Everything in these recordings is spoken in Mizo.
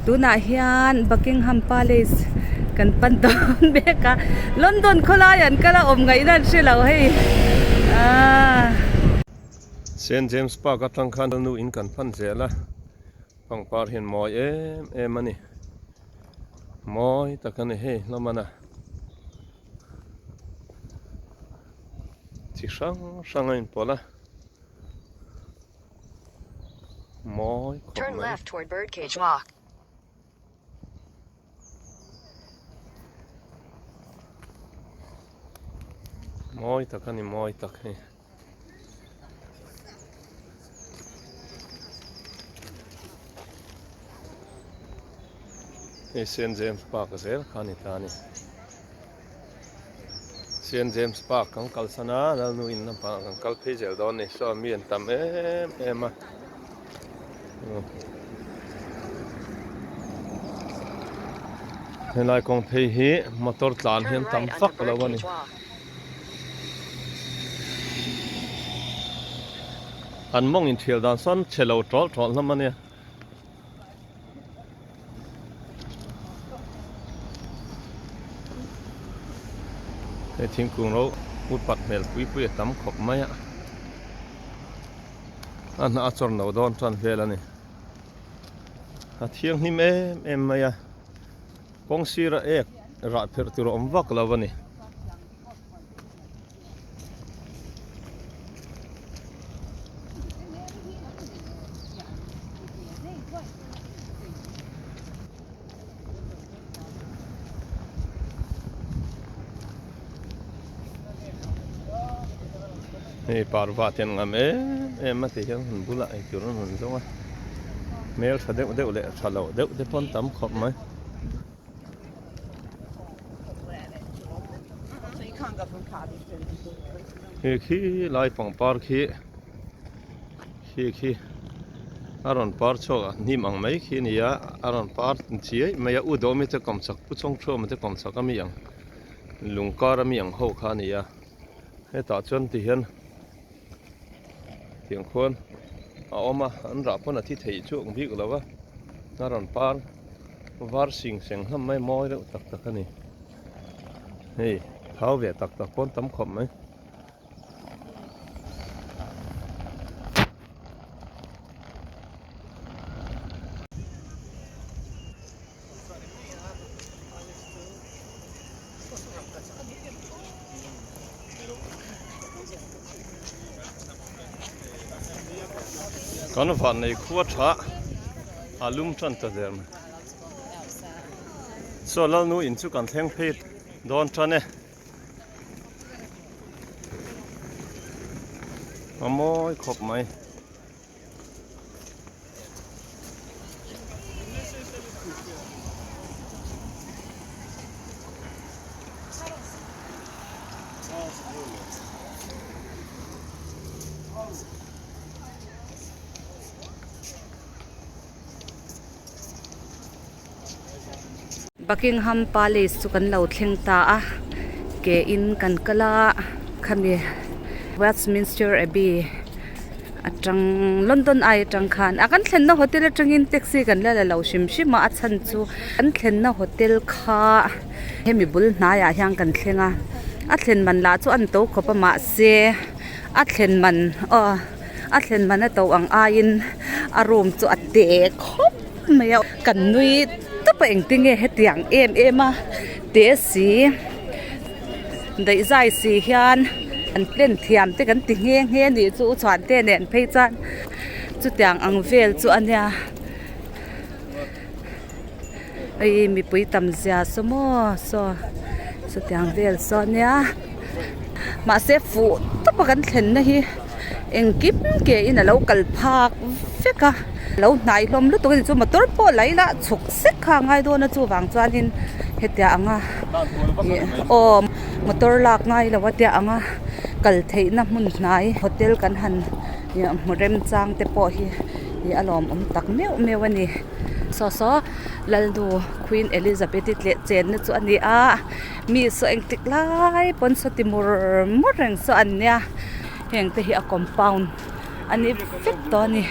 Tunah hian Buckingham Palace kan pan dawn mek a, London khawlai an kal a awm ngaihna an hre lo hei aaa. Saint James Park atang khan nu in kan pan zel a, pangpar hian mawi em em a ni, mawi tak a ni hei hlawm a. Chi hrang hrang a inpawlh a, mawi khawp mai. Mawi tak a ni mawi tak hei. Hei Saint James Park zel kha a ni ta a ni. Saint James Park kan kalsan a, Lalnu in lampangah kan kal phei zel dawn a ni. Saw mi an tam em em a. Helai kawng phei hi motor tlan hian tam vak lo a ni. An mawng inthial dan sawn chhe lo tawlh tawlh hlawm a nia. Hei thingkung ro upat hmel pui pui a tam khawp mai a, a hnah a chawr no dawn tan vel a ni. A thianghlim em em mai a, kawng sira ek rah pherh tur a awm vak lo a ni. Hei parva te an ngam em em a ti hian hun bulah eitur an rawn zawng a hmel tha deuh deuh leh tha loh deuh te pawh an tam khawp mai. Hei khi lai pangpar khi khi khi a rawn par chhuak a hnim ang mai khi a ni a a rawn par chiai mai a u dawmi te kawmchhak pu chawng thuama te kawmchhak ami ang lung kar ami ang ho kha a ni a hetah chuan ti hian tiang khuan a awm a an rah pawn a thi theih chu ang bik lo a a rawn par var sing seng hlawm mai mawi deuh tak tak a ni hei thau ve tak tak pawn tam khawp mai. Kan van nei khua tha a lum tan ta der mai. Saw Lalnu in chu kan thleng phei dawn tan e. A mawi khawp mai. Buckingham Palace chu kan lo thleng ta a, ke in kan kal a, khami Westminster Abbey atang London Eye atang khan a kan thlenna hotel atangin taxi kan la la lo hrim hrim a, a chhan chu kan thlenna hotel kha hemi bul hnaiah hian kan thleng a, a thlen man lah chu an to khawp a mahse a thlen man aw a thlen man a to ang aiin a room chu a te khawp mai a kan nui tawp a engtin nge hetiang em em a te si daih zai si hian an plan thiam te kan ti nghe nghe anih chu u chhuan te nen phei chuan chutiang ang vel chu a nia hei mipui tam zia saw maw saw chutiang vel saw a nia mahse fuh tawp a kan thlen na hi engkim ke in alo kal phak vek a lo hnai hlawm lutuk a ni chu motor pawh la ila chhuk sek kha a ngai dawn a chuvang chuanin hetiang anga ih aw motor lak ngai lo a tia anga kal theihna hmun hnai hotel kan han ih hmu remchang te pawh hi ih a lawmawm tak meuh meuh a ni saw saw Lalnu Queen Elizabeth i tleh chenna chu a ni a mi saw engtik lai pawn saw ti mur mur reng saw an nia heng te hi a compound a ni vek tawh a ni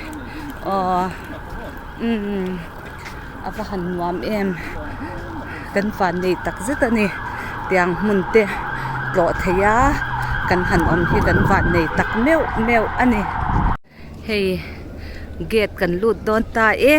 aw umm. A va han nuam em kan van nei tak zet a ni tiang hmun te tlawh thei a kan han awm hi kan van nei tak meuh meuh a ni. Hei gate kan lut dawn ta e.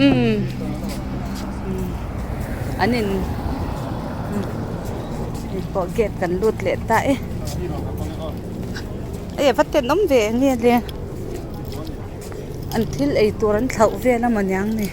Umm an in hei pawh gate kan lut leh ta e hei a va tenawm ve enge le an thil ei tur an thlauh vel a maw niang ni.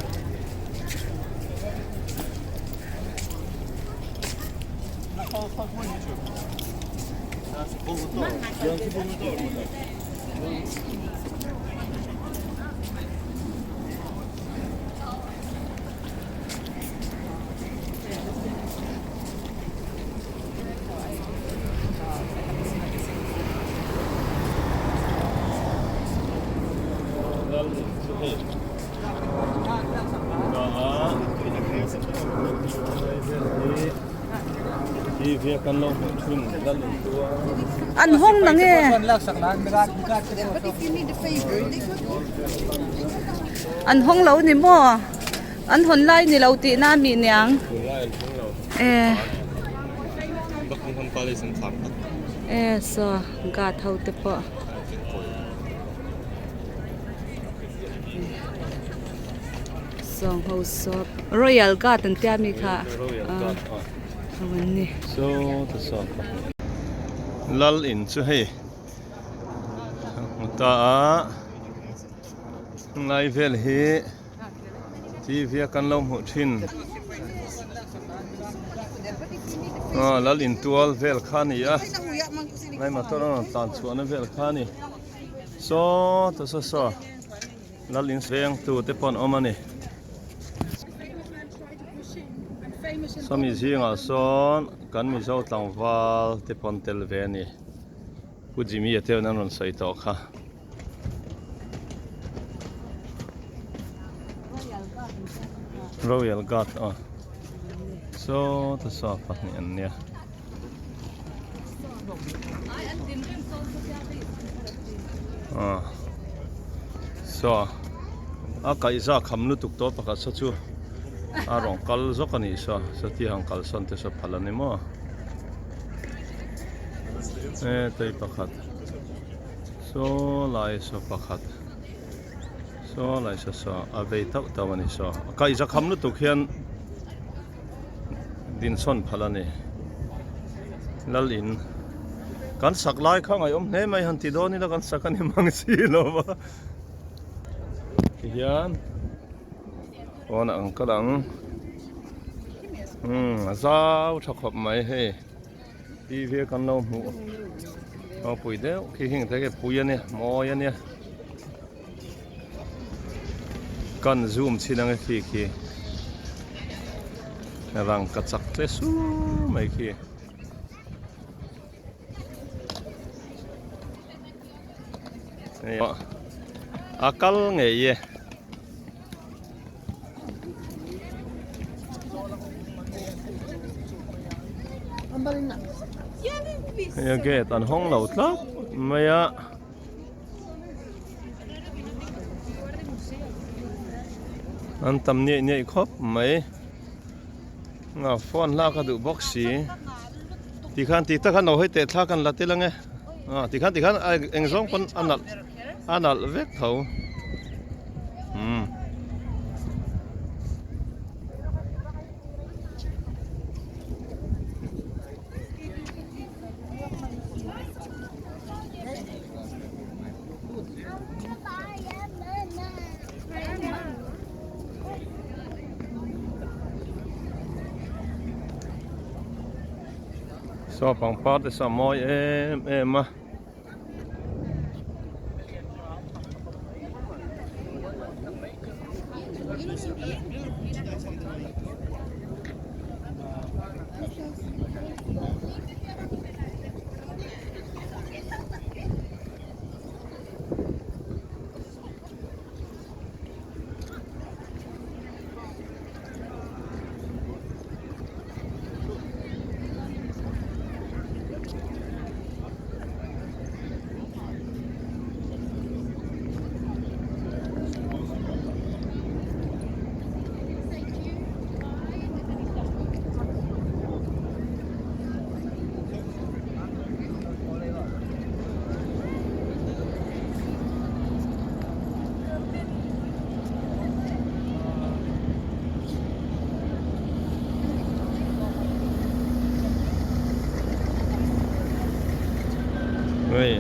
An hawng na nge? An hawng lo ni maw? An hawn lai ni lo tihna a mi niang? E. E saw guard ho te pawh. Sawng ho sawp Royal Guard an tia mi kha ho an ni. Saw ta saw Lal in chu hei hmu ta a ngai vel hi TV a kan lo hmuh thin aw lal in tual vel kha a ni a ngai motor a rawn tlan chhuahna vel kha a ni saw ta saw saw. Lal in veng tu te pawh an awm a ni. Sawmi zingah sawn kan Mizo tlangval te pawh an tel ve a ni. Pu Jimmy a te an rawn sawi tawh kha. Royal Guard aw. Saw ta saw pahnih an nia. Saw a kaihza kham lutuk tawh pakhat saw chu a rawn kal zawk a nih saw sawti han kalsawn te saw phal a ni maw e tei pakhat saw lai saw pakhat saw lai saw saw a vei tauh tauh a ni saw a kaihza kham lutuk hian. Dinsawn phal a ni. Lal in kan sak lai kha ngaihawm hle mai han ti dawn ila kan sak a ni mang si lo va. Tihian pawnah an kal ang. Umm a zau tha khawp mai hei TV a kan lo hmuh ropui deuh khi heng te khi pui a nia mawi a nia. Kan zoom chhin ang e khi khi rangka chak tle su mai khi. A kal ngei e. Hei a gate an hawng lo tlat mai a. An tam niaih niaih khawp mai nga phone lak a duh bawk si tikhan ti tak khan lo hawi teh thla kan la tel ange ah tikhan tikhan eng zawng pawn a nalh a nalh vek tho umm. Saw pangpar te saw a mawi em em a. Hei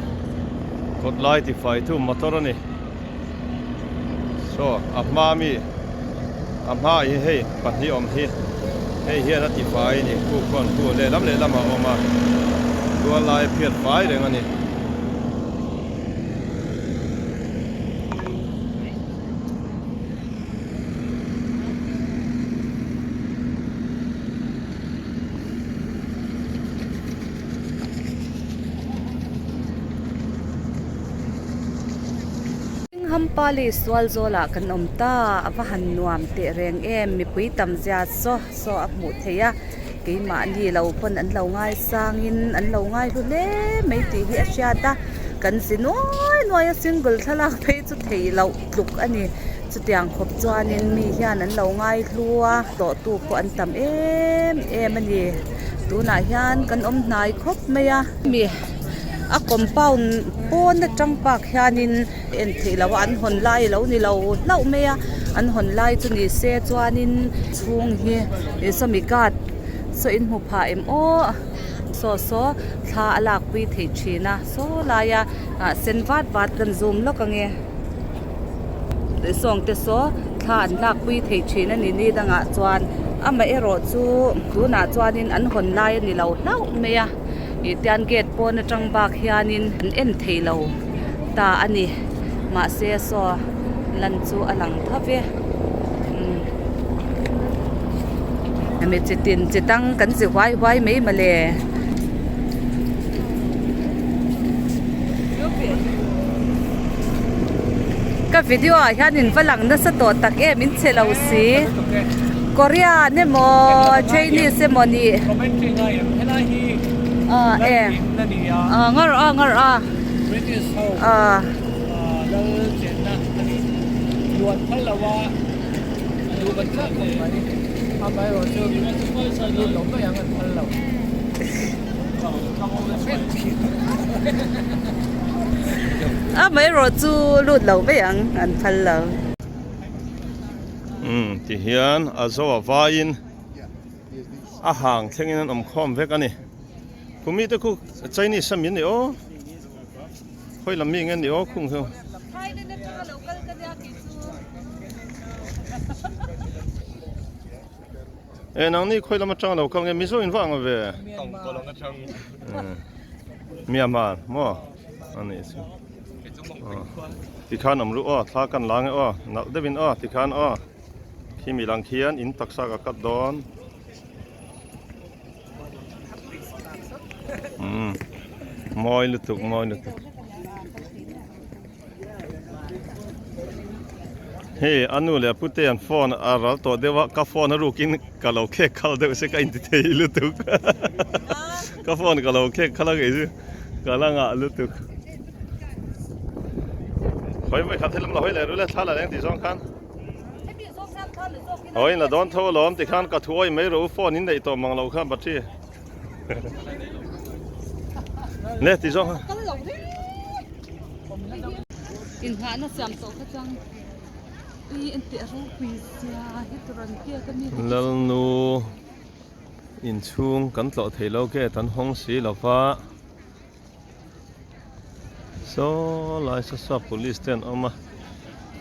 kawt lai ti fai tu motor a ni saw a hma mi a hma ah hi hei pahnih awm hi hei hian a ti fai a ni khu khuan khu lehlam lehlam ah a awm a tual lai a phiat fai reng a ni. Hingham Palace sual zawlah kan awm ta, a va han nuam teh reng em, mipui tam zia saw saw a hmuh theih a, keimahni lo pawn an lo ngaisangin an lo ngaihlu hle mai tih hi a hriat a, kan zi nuai nuai a single thlalak phei chu theih loh tluk a ni, chutiang khawp chuanin mi hian an lo ngaihlu a, tlawhtu pawh an tam em em a ni. Tunah hian kan awm hnai khawp mai a. Mi a compound pawn atang bak hianin en theih loh a an hawn lai alo ni lo hlauh mai a an hawn lai chu ni se chuanin chhung hi ih sawmi guard saw in hmu phah em aw saw saw thla a lak pui theih thin a saw laia ah sen vat vat kan zoom lawk ange sawng te saw thla an lak pui theih thin a ni ni dangah chuan amaherawh chu tunah chuanin an hawn lai a ni lo hlauh mai a ih tian gate pawn atang bak hianin an en thei lo ta a ni mahse saw lan chu a lang tho ve umm hemi chi tin chi tang kan chi huai huai mai mawle. Ka video ah hian in va lang nasa tawh tak em in che lo si Korean emaw Chinese emaw nih ah e ah ngar a ngar a ah Amaherawh chu lut lo mai ang an phal lo. Umm ti hian a zo a vaiin a hang thlengin an awm khawm vek a ni. Khumi te khu Chinese a min ni aw. Khawi lam mi nge ni aw khung hiu. E nangni khawi lam atang lo kal nge Mizo in va ang ve. Myanmar maw ani chu. Tikhan awm lu aw thla kan la nge aw nalh deuhin aw tikhan aw khimi lang khian in taksa ka cut dawn. Umm mawi lutuk mawi lutuk. Hei a nu leh a pute an phone a ral tawh deuh a ka phone a rukin ka lo khek khal deuh se ka inti thei lutuk ka phone ka lo khek khal a kei chu ka la ngah lutuk hawi vawi khat helam la hawi leh ru le thla la leng tih zawng khan hawi la dawn tho alawm tikhan ka thu awih mai rawh u phone in neih tawh mang loh kha battery le ti zawng Inhahna siam tawh kha chuan i en teh ropui zia hi tur an biak a mi. Lalnu inchhung kan tlawh thei lo gate an hawng si lo va saw lai saw saw police te an awm a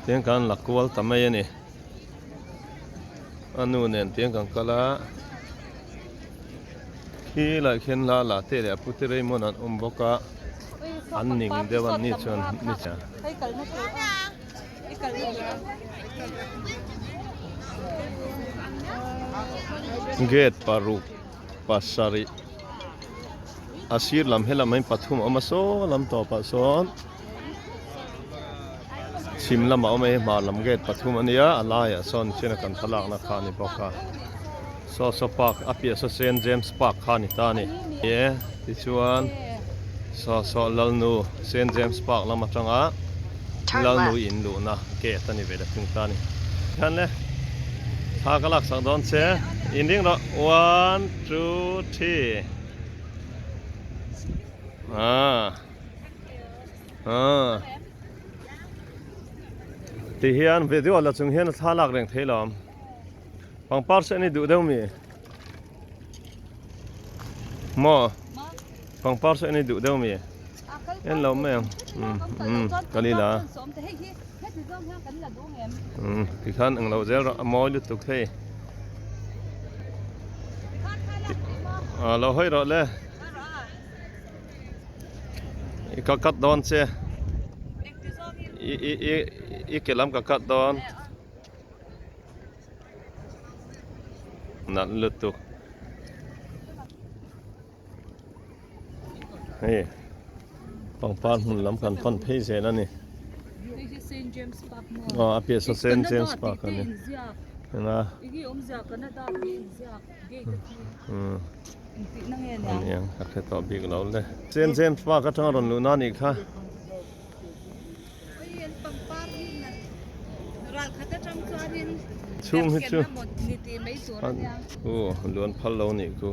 tiang kan la kual ta mai a ni a nu nen tiang kan kal a khi lai khian la la te leh a pute Raymond an awm bawk a. An ning deuh a ni chuan ni chuan. Gate paruk pasarih a sir lam helam ah pathum a awm a saw lam tawpah sawn chhim lamah a awm a hei hmar lam gate pathum a nia a laiah sawn nichina kan thlalakna kha a ni bawk a saw saw park a piah saw Saint James park kha a ni ta a ni e tichuan. Saw saw Lalnu Saint James Park lam atanga Lalnu in luhna gate a ni ve leh thung ta a ni. Hian le thla ka lak sak dawn che in ring rawh one two three ah ah ti hian video la chung hian thla lak reng thei lo pangpar se ni duh deuh mi. Maw? Pangpar saw en i duh deuh mi? En lo mai ang umm kal ila umm tikhan englo zel rawh a mawi lutuk hei ah lo hawi rawh le i ka cut dawn che i i i i ke lam ka cut dawn. Nalh lutuk. Hei pangpar hmun lam kan pan phei zel a ni. Aw a piah saw Saint James Park a ni. Eng a. A niang ka hre tawh bik lo le. Saint James Park atanga rawn luhna a nih kha. Chhung hi chu aw luan phal lo nih ku.